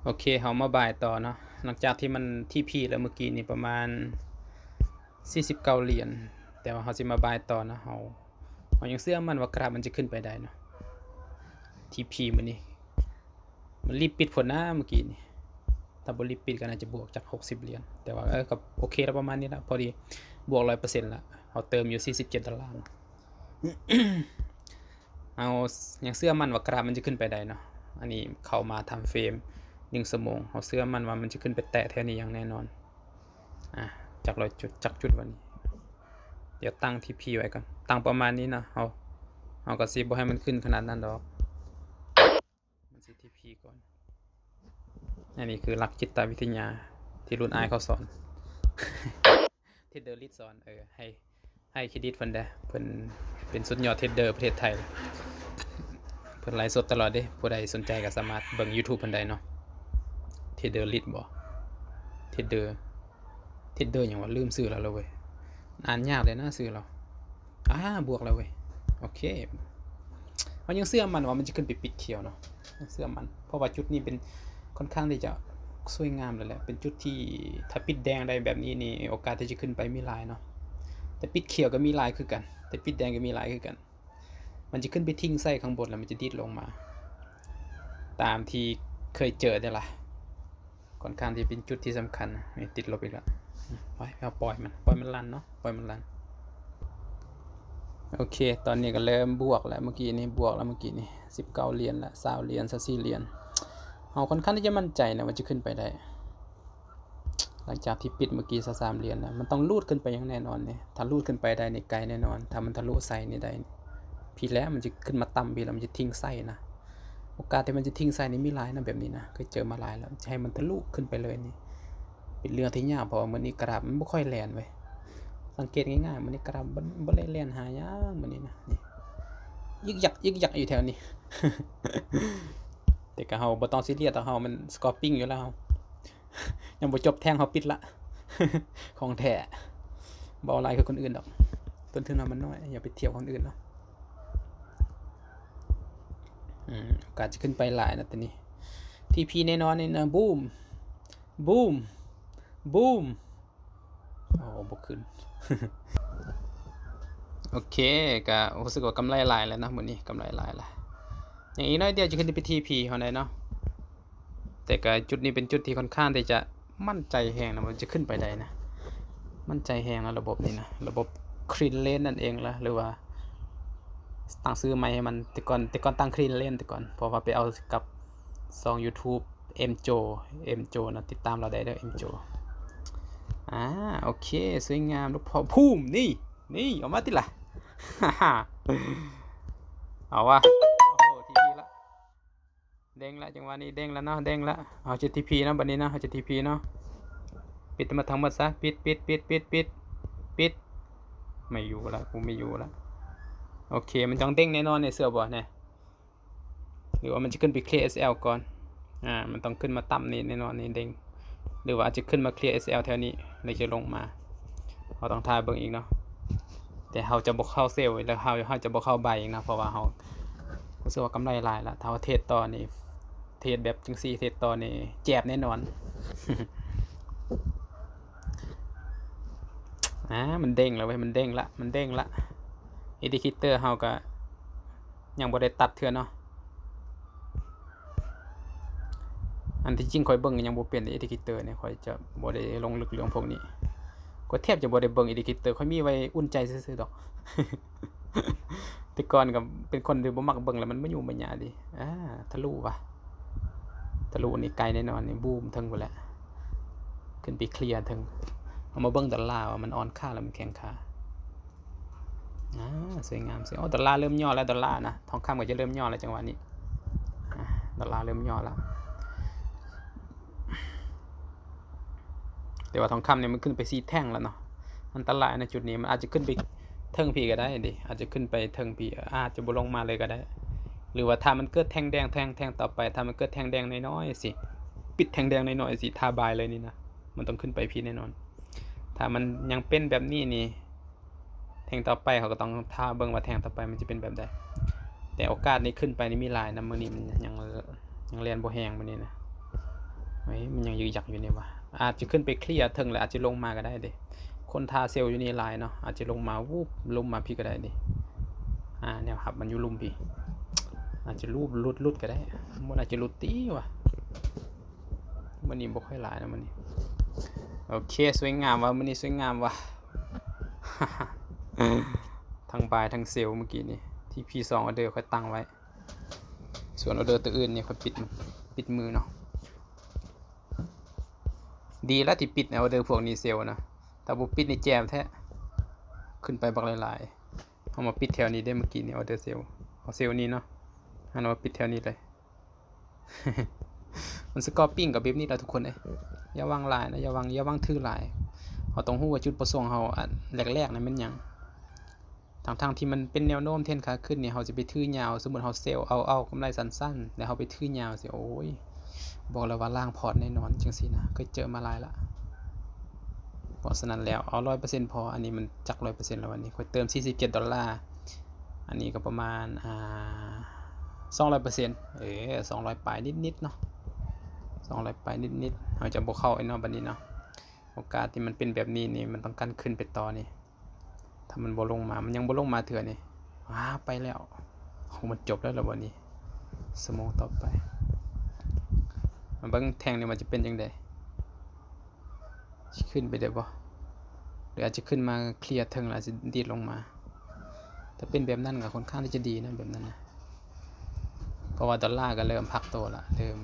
ໂອເຄ ເຮົາມາບາຍຕໍ່ເນາະ. ຫຼັງຈາກທີ່ມັນທີພີແລ້ວເມື່ອກີ້ນີ້ປະມານສີ່ສິບເກົ້າຫຼຽນ ແຕ່ວ່າເຮົາຊິມາບາຍຕໍ່ເນາະ. ເຮົາ ເຮົາຍັງເຊື່ອໝັ້ນວ່າກຣາຟມັນຈະຂຶ້ນໄປໄດ້ເນາະ. ທີພີມື້ນີ້ ມັນລີບປິດໂພດນາເມື່ອກີ້ນີ້. ຖ້າບໍ່ລີບປິດກໍໜ້າຈະບວກຈັກຫົກສິບຫຼຽນ ແຕ່ວ່າ ເອີ ກໍໂອເຄລະ ປະມານນີ້ລະ ພໍດີບວກຮ້ອຍເປີເຊັນລະ. ເຮົາເຕີມຢູ່ສີ່ສິບເຈັດດອນລາເນາະ. ເຮົາຍັງເຊື່ອໝັ້ນວ່າກຣາຟມັນຈະຂຶ້ນໄປໄດ້ເນາະ. ອັນນີ້ເຂົ້າມາທຳເຟຣມໜຶ່ງຊົ່ວໂມງ ເຮົາເຊື່ອໝັ້ນວ່າມັນຈະຂຶ້ນໄປແຕະແຖວນີ້ຢ່າງແນ່ນອນ. ອາ ຈັກຮ້ອຍຈຸດ ຈັກຈຸດວະນີ້. ດຽວຕັ້ງທີພີໄວ້ກ່ອນ ຕັ້ງປະມານນີ້ເນາະ. ເຮົາ ເຮົາກໍຊິບໍ່ໃຫ້ມັນຂຶ້ນຂະໜາດນັ້ນດອກ. ມັນຊິທີພີກ່ອນ. ອັນນີ້ຄືຫຼັກຈິດຕະວິທະຍາທີ່ລຸ້ນອ້າຍເຂົາສອນ. ເທຣດເດີລິດສອນ ເອີ ໃຫ້ ໃຫ້ເຄຣດິດເພິ່ນແດ່ ເພິ່ນເປັນສຸດຍອດເທຣດເດີປະເທດໄທ. ເພິ່ນໄລຟ໌ສົດຕະຫຼອດເດ້. ຜູ້ໃດສົນໃຈກໍສາມາດເບິ່ງຢູທູບເພິ່ນໄດ້ເນາະ. ເທຣດເດີລິດບໍ? ເທຣດເດີ ເທຣດເດີຫຍັງວະ? ລືມຊື່ລາວແລ້ວເວີຍ. ອ່ານຍາກເລີຍນະຊື່ລາວ. ອາ ບວກແລ້ວເວີຍ. ໂອເຄ ເຮົາຍັງເຊື່ອໝັ້ນວ່າມັນຈະຂຶ້ນໄປປິດຂຽວເນາະ. ເຊື່ອໝັ້ນ ເພາະວ່າຈຸດນີ້ເປັນ ຄ່ອນຂ້າງທີ່ຈະສວຍງາມເລີຍແຫຼະ. ເປັນຈຸດທີ່ຖ້າປິດແດງໄດ້ແບບນີ້ນີ້ ໂອກາດທີ່ຈະຂຶ້ນໄປມີຫຼາຍເນາະ. ແຕ່ປິດຂຽວກໍມີຫຼາຍຄືກັນ ແຕ່ປິດແດງກໍມີຫຼາຍຄືກັນ. ມັນຈະຂຶ້ນໄປທິ່ງໃສ່ຂ້າງບົນ ແລ້ວມັນຈະດີດລົງມາ ຕາມທີ່ເຄີຍເຈີເດ້ລະ. ຄ່ອນຂ້າງທີ່ເປັນຈຸດທີ່ສຳຄັນ. ນີ້ຕິດລົບອີກແລ້ວ. ໄປ ເອົາ ປ່ອຍມັນ ປ່ອຍມັນລັນເນາະ ປ່ອຍມັນລັນ. ໂອເຄ ຕອນນີ້ກໍເລີ່ມບວກແລ້ວ. ເມື່ອກີ້ນີ້ບວກແລ້ວ ເມື່ອກີ້ນີ້ສິບເກົ້າຫຼຽນລະ ຊາວຫຼຽນ ຊາວສີ່ຫຼຽນ. ເຮົາຄ່ອນຂ້າງທີ່ຈະໝັ້ນໃຈນະວ່າຈະຂຶ້ນໄປໄດ້. ຫຼັງຈາກທີ່ປິດເມື່ອກີ້ຊາວສາມຫຼຽນນະ ມັນຕ້ອງຫຼຸດຂຶ້ນໄປຢ່າງແນ່ນອນເດ້. ຖ້າຫຼຸດຂຶ້ນໄປໄດ້ນີ້ໄກແນ່ນອນ. ຖ້າມັນທະລຸໃສ່ນີ້ໄດ້ ພີ້ແຫຼະ ມັນຈະຂຶ້ນມາຕ່ຳພີ້ ແລ້ວມັນຈະທິ່ງໃສ່ນະ. ໂອກາດທີ່ມັນຈະທິ່ງໃສ່ນີ້ມີຫຼາຍນະ ແບບນີ້ນະ ເຄີຍເຈີມາຫຼາຍແລ້ວ. ຈະໃຫ້ມັນທະລຸຂຶ້ນໄປເລີຍນີ້ ເປັນເລື່ອງທີ່ຍາກ ເພາະວ່າມື້ນີ້ກຣາຟມັນບໍ່ຄ່ອຍແລ່ນເວີຍ. ສັງເກດງ່າຍໆ ມື້ນີ້ກຣາຟບໍ່ ບໍ່ໄດ້ແລ່ນຫາຫຍັງມື້ນີ້ນະ. ນີ້ ຍຶກຍັກ ຍຶກຍັກຢູ່ແຖວນີ້. ແຕ່ກໍເຮົາບໍ່ຕ້ອງຊີຣຽສດອກ ເຮົາມັນສະກອບປິງຢູ່ແລ້ວ ເຮົາຍັງບໍ່ຈົບແທ່ງ ເຮົາປິດລະ. ຂອງແທ້ ບໍ່ເອົາຫຼາຍຄືຄົນອື່ນດອກ. ຕົ້ນທຶນເຮົາມັນນ້ອຍ ຢ່າໄປທຽບຄົນອື່ນເນາະ. ອືມ ໂອກາດຈະຂຶ້ນໄປຫຼາຍນະ ໂຕນີ້ ທີພີແນ່ນອນນີ້ນະ. ບູມ ບູມ ບູມ. ໂອ້ ບໍ່ຂຶ້ນ. ໂອເຄ ກະຮູ້ສຶກວ່າກຳໄລຫຼາຍແລ້ວເນາະ ມື້ນີ້ກຳໄລຫຼາຍລະ. ຍັງອີກໜ້ອຍດຽວຈະຂຶ້ນໄປທີພີເຮົາໄດ້ເນາະ. ແຕ່ກະຈຸດນີ້ເປັນຈຸດທີ່ຄ່ອນຂ້າງທີ່ຈະໝັ້ນໃຈແຮງນະ ວ່າຈະຂຶ້ນໄປໄດ້ນະ. ໝັ້ນໃຈແຮງນະ ລະບົບນີ້ນະ ລະບົບ Clean Lane ນັ້ນເອງລະ ຫຼືວ່າຕັ້ງຊື່ໃໝ່ໃຫ້ມັນ. ແຕ່ກ່ອນ ແຕ່ກ່ອນຕັ້ງ Clean Lane ແຕ່ກ່ອນ ເພາະວ່າໄປເອົາກັບຊ່ອງ YouTube ເອັມໂຈ ເອັມໂຈນະ ຕິດຕາມລາວໄດ້ເດີ ເອັມໂຈ. ອາ ໂອເຄ ສວຍງາມລູກພໍ່ພູມ. ນີ້ ນີ້ ອອກມາຕິລະ. ເອົາວະ ໂອ້ໂຫ ທີພີລະ ເດ້ງລະ ຈັງຫວະນີ້ເດ້ງລະເນາະ ເດ້ງລະ. ເຮົາຈະທີພີເນາະ ບັດນີ້ເນາະ ເຮົາຈະທີພີເນາະ. ປິດທັງໝົດທັງໝົດຊະ ປິດ ປິດ ປິດ ປິດ ປິດ ປິດ. ໄມ່ຢູ່ລະ ກູໄມ່ຢູ່ລະ. ໂອເຄ ມັນຕ້ອງເດ້ງແນ່ນອນ ເຊື່ອບໍ່ແນ່? ຫຼືວ່າມັນຈະຂຶ້ນໄປເຄລຍ ເອສແອລ ກ່ອນ? ອາ ມັນຕ້ອງຂຶ້ນມາຕ່ຳນີ້ແນ່ນອນນີ້ ເດ້ງ. ຫຼືວ່າອາດຈະຂຶ້ນມາເຄລຍ ເອສແອລ ແຖວນີ້ ແລ້ວຈະລົງມາ. ເຮົາຕ້ອງຖ້າເບິ່ງອີກເນາະ. ແຕ່ເຮົາຈະບໍ່ເຂົ້າເຊວ ແລ້ວເຮົາ ເຮົາຈະບໍ່ເຂົ້າບາຍອີກນະ ເພາະວ່າເຮົາ ຮູ້ສຶກວ່າກຳໄລຫຼາຍລະ. ຖ້າວ່າເທຣດຕໍ່ນີ້ ເທຣດແບບຈັ່ງຊີ້ ເທຣດຕໍ່ນີ້ແຈບແນ່ນອນ. ອາ ມັນເດ້ງລະເວີຍ ມັນເດ້ງລະ ມັນເດ້ງລະ. ອິນດິເຄເຕີເຮົາກະຍັງບໍ່ໄດ້ຕັດເທື່ອເນາະ. ອັນທີ່ຈິງຂ້ອຍເບິ່ງຍັງບໍ່ເປັນ ອິນດິເຄເຕີນີ້ ຂ້ອຍຈະບໍ່ໄດ້ລົງເລິກເລື່ອງພວກນີ້. ຂ້ອຍແທບຈະບໍ່ໄດ້ເບິ່ງອິນດິເຄເຕີ ຂ້ອຍມີໄວ້ອຸ່ນໃຈຊື່ໆດອກ. ແຕ່ກ່ອນກໍເປັນຄົນທີ່ບໍ່ມັກເບິ່ງ ແລ້ວມັນບໍ່ຫຍຸ້ງບໍ່ຫຍາດີ. ອາ ທະລຸວະ ທະລຸນີ້ໄກແນ່ນອນນີ້ ບູມເທິງພຸ້ນແຫຼະ ຂຶ້ນໄປເຄລຍເທິງ. ເຮົາມາເບິ່ງດອນລາວ່າມັນອ່ອນຄ່າ ຫຼື ມັນແຂງຄ່າ. ອາ ສວຍງາມ ສວຍ ໂອ້ ດອນລາເລີ່ມຫຍໍ້ແລ້ວ ດອນລານະ ທອງຄຳກໍຈະເລີ່ມຫຍໍ້ແລ້ວຈັງຫວະນີ້. ອາ ດອນລາເລີ່ມຫຍໍ້ແລ້ວ. ແຕ່ວ່າທອງຄຳນີ້ມັນຂຶ້ນໄປສີ່ແທ່ງແລ້ວເນາະ. ອັນຕະລາຍໃນຈຸດນີ້ ມັນອາດຈະຂຶ້ນໄປເທິງພີ້ກໍໄດ້ເດ ອາດຈະຂຶ້ນໄປເທິງພີ້ ອາດຈະບໍ່ລົງມາເລີຍກໍໄດ້. ຫຼືວ່າຖ້າມັນເກີດແທ່ງແດງ ແທ່ງ ແທ່ງຕໍ່ໄປ ຖ້າມັນເກີດແທ່ງແດງນ້ອຍໆ ຊິປິດແທ່ງແດງນ້ອຍໆ ຊິຖ້າບາຍເລີຍນີ້ນະ ມັນຕ້ອງຂຶ້ນໄປພີ້ແນ່ນອນ. ຖ້າມັນຍັງເປັນແບບນີ້ນີ້ ແທ່ງຕໍ່ໄປເຮົາກໍຕ້ອງຖ້າເບິ່ງວ່າແທ່ງຕໍ່ໄປມັນຈະເປັນແບບໃດ. ແຕ່ໂອກາດນີ້ຂຶ້ນໄປນີ້ມີຫຼາຍນຳ ມື້ນີ້ມັນຍັງ ຍັງແລ່ນບໍ່ແຮງມື້ນີ້ນະ. ເອີຍ ມັນຍັງຍຶກຍັກຢູ່ນີ້ວະ. ອາດຈະຂຶ້ນໄປເຄລຍເທິງ ແລ້ວອາດຈະລົງມາກໍໄດ້ເດ້. ຄົນຖ້າເຊວຢູ່ນີ້ຫຼາຍເນາະ, ອາດຈະລົງມາ ວູບ ລົງມາພີ້ກໍໄດ້ນີ້. ອາ ແນວຮັບມັນຢູ່ລຸ່ມພີ້ ອາດຈະຫຼຸດ ຫຼຸດ ຫຼຸດກໍໄດ້. ມັນອາດຈະຫຼຸດຕິວະ. ມື້ນີ້ບໍ່ຄ່ອຍຫຼາຍນະມື້ນີ້. ໂອເຄ ສວຍງາມວ່າ ມື້ນີ້ສວຍງາມວ່າ ທັງບາຍທັງເຊວມື້ກີ້ນີ້. ທີພີສອງອອເດີຂ້ອຍຕັ້ງໄວ້, ສ່ວນອອເດີຕົວອື່ນນີ້ຂ້ອຍປິດ ປິດມືເນາະ. ດີແລ້ວທີ່ປິດອອເດີພວກນີ້ເຊວນະ, ຖ້າບໍ່ປິດນີ້ແຈ່ມແທ້. ຂຶ້ນໄປບັກຫຼາຍໆ. ເຮົາມາປິດແຖວນີ້ເດ້ ມື້ກີ້ນີ້ອອເດີເຊວ, ເອົາເຊວນີ້ເນາະ, ຫັ້ນມາປິດແຖວນີ້ເລີຍ. ມັນສະກອບປິງກໍແບບນີ້ລະທຸກຄົນເອີຍ. ຢ່າຫວັງຫຼາຍນະ, ຢ່າຫວັງ ຢ່າຫວັງຖືຫຼາຍ. ເຮົາຕ້ອງຮູ້ວ່າຈຸດປະສົງເຮົາ ອັນແລກໆນະແມ່ນຫຍັງ. ທັງໆທີ່ມັນເປັນແນວໂນ້ມເທຣນຂາຂຶ້ນນີ້ ເຮົາຊິໄປຖືຍາວ, ສົມມຸດເຮົາເຊວເອົາ ເອົາກຳໄລສັ້ນໆ ແລ້ວເຮົາໄປຖືຍາວຊິ ໂອ້ຍ ບອກເລີຍວ່າລ້າງພອດແນ່ນອນ ຈັ່ງຊີ້ນະ, ເຄີຍເຈີມາຫຼາຍລະ. ເພາະສະນັ້ນແລ້ວ ເອົາຮ້ອຍເປີເຊັນພໍ. ອັນນີ້ມັນຈັກຮ້ອຍເປີເຊັນແລ້ວ, ອັນນີ້ຂ້ອຍເຕີມສີ່ສິບເຈັດດອນລາ, ອັນນີ້ກໍປະມານ ອ່າ ສອງຮ້ອຍເປີເຊັນ ເອີ ສອງຮ້ອຍປາຍນິດໆເນາະ, ສອງຮ້ອຍປາຍນິດໆ. ເຮົາຈະບໍ່ເຂົ້າອີກເນາະ ບັດນີ້ເນາະ. ໂອກາດທີ່ມັນເປັນແບບນີ້ນີ້ ມັນຕ້ອງການຂຶ້ນໄປຕໍ່ນີ້. ຖ້າມັນບໍ່ລົງມາ ມັນຍັງບໍ່ລົງມາເທື່ອນີ້. ອາ ໄປແລ້ວ. ໂອ້ ມັນຈົບແລ້ວລະບໍ່ນີ້? ຊົ່ວໂມງຕໍ່ໄປ ມາເບິ່ງແທ່ງນີ້ວ່າຈະເປັນຈັ່ງໃດ, ຊິຂຶ້ນໄປໄດ້ບໍ່ ຫຼືອາດຈະຂຶ້ນມາເຄລຍເທິງ ແລ້ວຊິດີດລົງມາ. ຖ້າເປັນແບບນັ້ນກໍຄ່ອນຂ້າງທີ່ຈະດີນະ ແບບນັ້ນນະ, ເພາະວ່າດອນລາກໍເລີ່ມພັກໂຕລະ ເລີ່ມ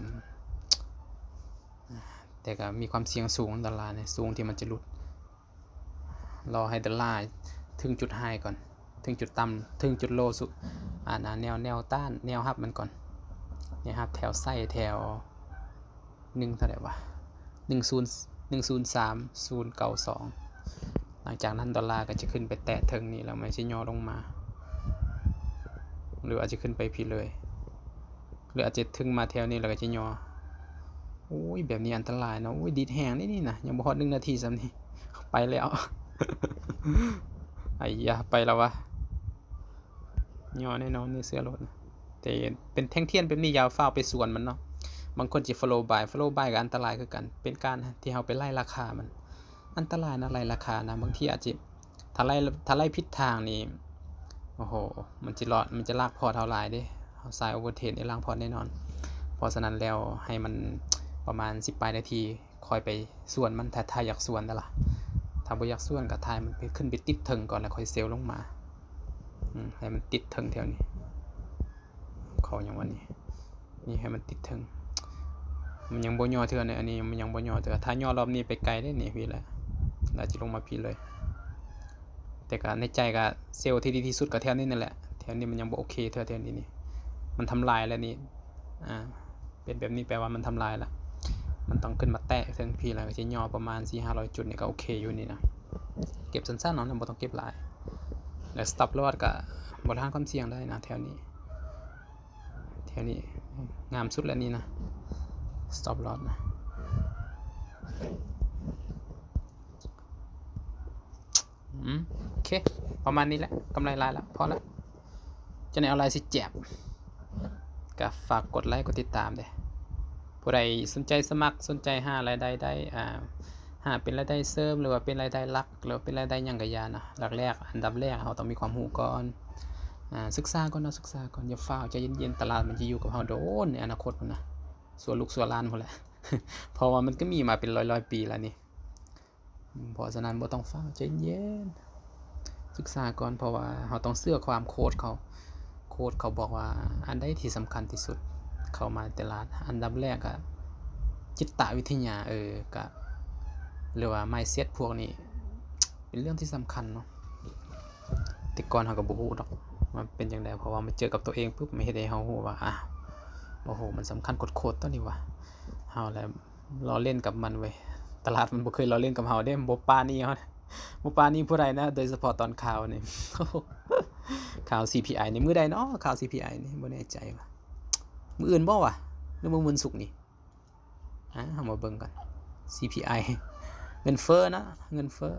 ແຕ່ກໍມີຄວາມສ່ຽງສູງ ດອນລານີ້ ສູງທີ່ມັນຈະຫຼຸດ. ລໍໃຫ້ດອນລາເຖິງຈຸດໄຮກ່ອນ, ເຖິງຈຸດຕ່ຳ, ເຖິງຈຸດໂລສຸດ, ອາ ແນວ ແນວຕ້ານ ແນວຮັບມັນກ່ອນ. ແນວຮັບແຖວໄຊ ແຖວໜຶ່ງເທົ່າໃດວະ? ໜຶ່ງສູນ ໜຶ່ງສູນສາມ ສູນເກົ້າສອງ. ຫຼັງຈາກນັ້ນດອນລາກໍຈະຂຶ້ນໄປແຕະເທິງນີ້ ແລ້ວມັນຊິຫຍໍ້ລົງມາ ຫຼືອາດຈະຂຶ້ນໄປພີ້ເລີຍ. ຫຼືອາດຈະເຖິງມາແຖວນີ້ແລ້ວກໍຈະຫຍໍ້. ໂອ້ຍ ແບບນີ້ອັນຕະລາຍເນາະ. ໂອ້ຍ ດີດແຮງເດ້ນີ້ນະ, ຍັງບໍ່ຮອດໜຶ່ງນາທີຊ້ຳນີ້ ໄປແລ້ວ. ໄອ້ຢາ ໄປແລ້ວວະ. ຫຍໍ້ແນ່ນອນ ນີ້ເຊື່ອໂລດນະ. ແຕ່ເປັນແທ່ງທຽນແບບນີ້ ຢ່າຟ້າວໄປສວນມັນເນາະ. ບາງຄົນຊິ follow buy, follow buy ກໍອັນຕະລາຍຄືກັນ, ເປັນການທີ່ເຮົາໄປໄລ່ລາຄາມັນ. ອັນຕະລາຍນະ ໄລ່ລາຄານະ, ບາງທີອາດຈະ ຖ້າໄລ່ ຖ້າໄລ່ຜິດທາງນີ້ ໂອ້ໂຫ ມັນຈະລອດ ມັນຈະລາກພອດເຮົາຫຼາຍເດ້. ເຮົາສາຍ overtrade ນີ້ລາກພອດແນ່ນອນ. ເພາະສະນັ້ນແລ້ວ ໃຫ້ມັນປະມານສິບປາຍນາທີ ຄ່ອຍໄປສວນມັນ ຖ້າ ຖ້າຢາກສວນນະລະ. ຖ້າບໍ່ຢາກສວນກໍຖ່າຍມັນໄປ ຂຶ້ນໄປຕິດເທິງກ່ອນ ແລ້ວຄ່ອຍເຊວລົງມາ. ອືມ ໃຫ້ມັນຕິດເທິງແຖວນີ້. ເຂົ້າຫຍັງວະນີ້? ນີ້ໃຫ້ມັນຕິດເທິງ. ມັນຍັງບໍ່ຫຍໍ້ເທື່ອເນາະ, ອັນນີ້ມັນຍັງບໍ່ຫຍໍ້ເທື່ອ. ຖ້າຫຍໍ້ລອບນີ້ໄປໄກເດ້ນີ້, ພີ້ແຫຼະ, ອາດຈະລົງມາພີ້ເລີຍ. ແຕ່ກໍໃນໃຈກໍເຊວທີ່ດີທີ່ສຸດກໍແຖວນີ້ນັ້ນແຫຼະ. ແຖວນີ້ມັນຍັງບໍ່ໂອເຄເທື່ອ, ແຖວນີ້ນີ້ ມັນທຳລາຍແລ້ວນີ້. ອາ ເປັນແບບນີ້ແປວ່າມັນທຳລາຍລະ. ມັນຕ້ອງຂຶ້ນມາແຕະເທິງພີ້ລະ, ກໍຈະຫຍໍ້ປະມານສີ່ຫ້າຮ້ອຍຈຸດນີ້ ກໍໂອເຄຢູ່ນີ້ນະ. ເກັບສັ້ນໆເນາະ, ບໍ່ຕ້ອງເກັບຫຼາຍ. ແລ້ວ stop loss ກໍບໍລິຫານຄວາມສ່ຽງໄດ້ນະ ແຖວນີ້. ແຖວນີ້ງາມສຸດແລ້ວນີ້ນະ stop loss ນະ. ອືມ ໂອເຄ ປະມານນີ້ແຫຼະ, ກຳໄລຫຼາຍລະ ພໍລະ. ຈັ່ງໃດອອນລາຍຊິແຈກ ກໍຝາກກົດໄລກົດຕິດຕາມເດ້. ຜູ້ໃດສົນໃຈສະໝັກ, ສົນໃຈຫາລາຍໄດ້ໄດ້ ອາ ຫາເປັນລາຍໄດ້ເສີມ ຫຼືວ່າເປັນລາຍໄດ້ຫຼັກ ຫຼືວ່າເປັນລາຍໄດ້ຫຍັງກໍຢ່ານະ, ຫຼັກແລກ ອັນດັບແລກເຮົາຕ້ອງມີຄວາມຮູ້ກ່ອນ. ອາ ສຶກສາກ່ອນເນາະ, ສຶກສາກ່ອນ, ຢ່າຟ້າວ, ໃຈເຢັນໆ. ຕະຫຼາດມັນຈະຢູ່ກັບເຮົາໂດນໃນອະນາຄົດພຸ້ນນະ, ຊົ່ວລູກຊົ່ວຫຼານພຸ້ນແຫຼະ. ເພາະວ່າມັນກໍມີມາເປັນຮ້ອຍໆປີແລ້ວນີ້. ເພາະສະນັ້ນບໍ່ຕ້ອງຟ້າວ, ໃຈເຢັນໆ, ສຶກສາກ່ອນ. ເພາະວ່າເຮົາຕ້ອງເຊື່ອຄວາມໂຄດເຂົາ. ໂຄດເຂົາບອກວ່າອັນໃດທີ່ສຳຄັນທີ່ສຸດ ເຂົ້າມາຕະຫຼາດ ອັນດັບແລກກະຈິດຕະວິທະຍາ ເອີ ກະ ຫຼືວ່າ mindset ພວກນີ້ເປັນເລື່ອງທີ່ສຳຄັນເນາະ. ແຕ່ກ່ອນເຮົາກໍບໍ່ຮູ້ດອກວ່າເປັນຈັ່ງໃດ, ເພາະວ່າມາເຈີກັບຕົວເອງປຶບ ມັນເຮັດໃຫ້ເຮົາຮູ້ວ່າ ອາ ໂອ້ໂຫ ມັນສຳຄັນໂຄດໆ ຕົວນີ້ຫວາ. ເຮົາແຫຼະ ລໍ້ຫຼິ້ນກັບມັນເວີຍ. ຕະຫຼາດມັນບໍ່ເຄີຍລໍ້ຫຼິ້ນກັບເຮົາເດ້, ມັນບໍ່ປານີເຮົາ, ບໍ່ປານີຜູ້ໃດນະ, ໂດຍສະເພາະຕອນຂ່າວນີ້. ຂ່າວ CPI ນີ້ ມື້ໃດເນາະ? ຂ່າວ CPI ນີ້ ບໍ່ແນ່ໃຈວ່າ ມື້ອື່ນບໍ່ວະ ຫຼືມື້ວັນສຸກນີ້? ອາ ເຮົາມາເບິ່ງກັນ CPI ເງິນເຟີ້ນະ, ເງິນເຟີ້.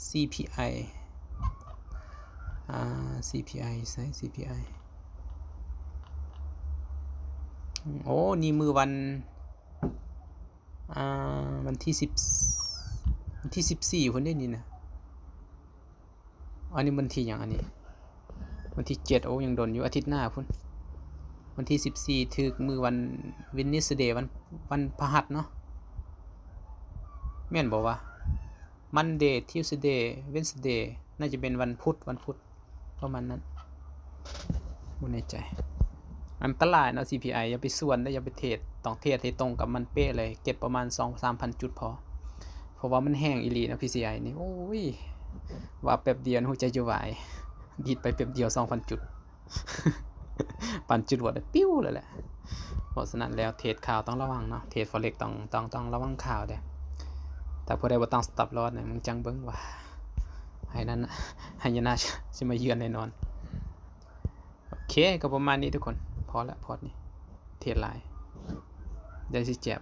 CPI ອາ CPI ໃສ CPI? ໂອ້ ນີ້ມື້ວັນ ອ່າ ວັນທີສິບ ວັນທີສິບສີ່ພຸ້ນເດ້ນີ້ນະ. ອັນນີ້ວັນທີຫຍັງອັນນີ້? ວັນທີເຈັດ. ໂອ້ ຍັງດົນຢູ່ ອາທິດໜ້າພຸ້ນ. ວັນທີສິບສີ່ ຖືກມື້ວັນ Wednesday ວັນ ວັນພະຫັດເນາະ ແມ່ນບໍ່ວະ? Monday Tuesday Wednesday ໜ້າຈະເປັນວັນພຸດ ວັນພຸດ ປະມານນັ້ນ ບໍ່ແນ່ໃຈ. ອັນຕະລາຍເນາະ CPI ຢ່າໄປສ່ວນເດີ້ ຢ່າໄປເທຣດ ຕ້ອງເທຣດໃຫ້ຕົງກັບມັນເປະເລີຍ ເກັບປະມານສອງສາມພັນຈຸດພໍ ເພາະວ່າມັນແຮງອີ່ຫຼີເນາະ PCI ນີ້. ໂອ້ຍ ວ່າແປັບດຽວຫົວໃຈຈະວາຍ ດີດໄປແປັບດຽວສອງພັນຈຸດ ປານຈຸດໂຫວດ ປິວເລີຍແຫຼະ. ເພາະສະນັ້ນແລ້ວ ເທຣດຂ່າວຕ້ອງລະວັງເນາະ ເທຣດ Forex ຕ້ອງ ຕ້ອງ ຕ້ອງລະວັງຂ່າວເດ້. ຖ້າຜູ້ໃດບໍ່ຕັ້ງ stop loss ນະ ມຶງຈັ່ງເບິ່ງວ່າ ໄຫນັ້ນ ໄຫຍະນາຊິມາເຢືອນແນ່ນອນ. ໂອເຄ ກໍປະມານນີ້ທຸກຄົນ ພໍລະ ພອດນີ້ ເທຣດຫຼາຍ ດຽວຊິແຈບ.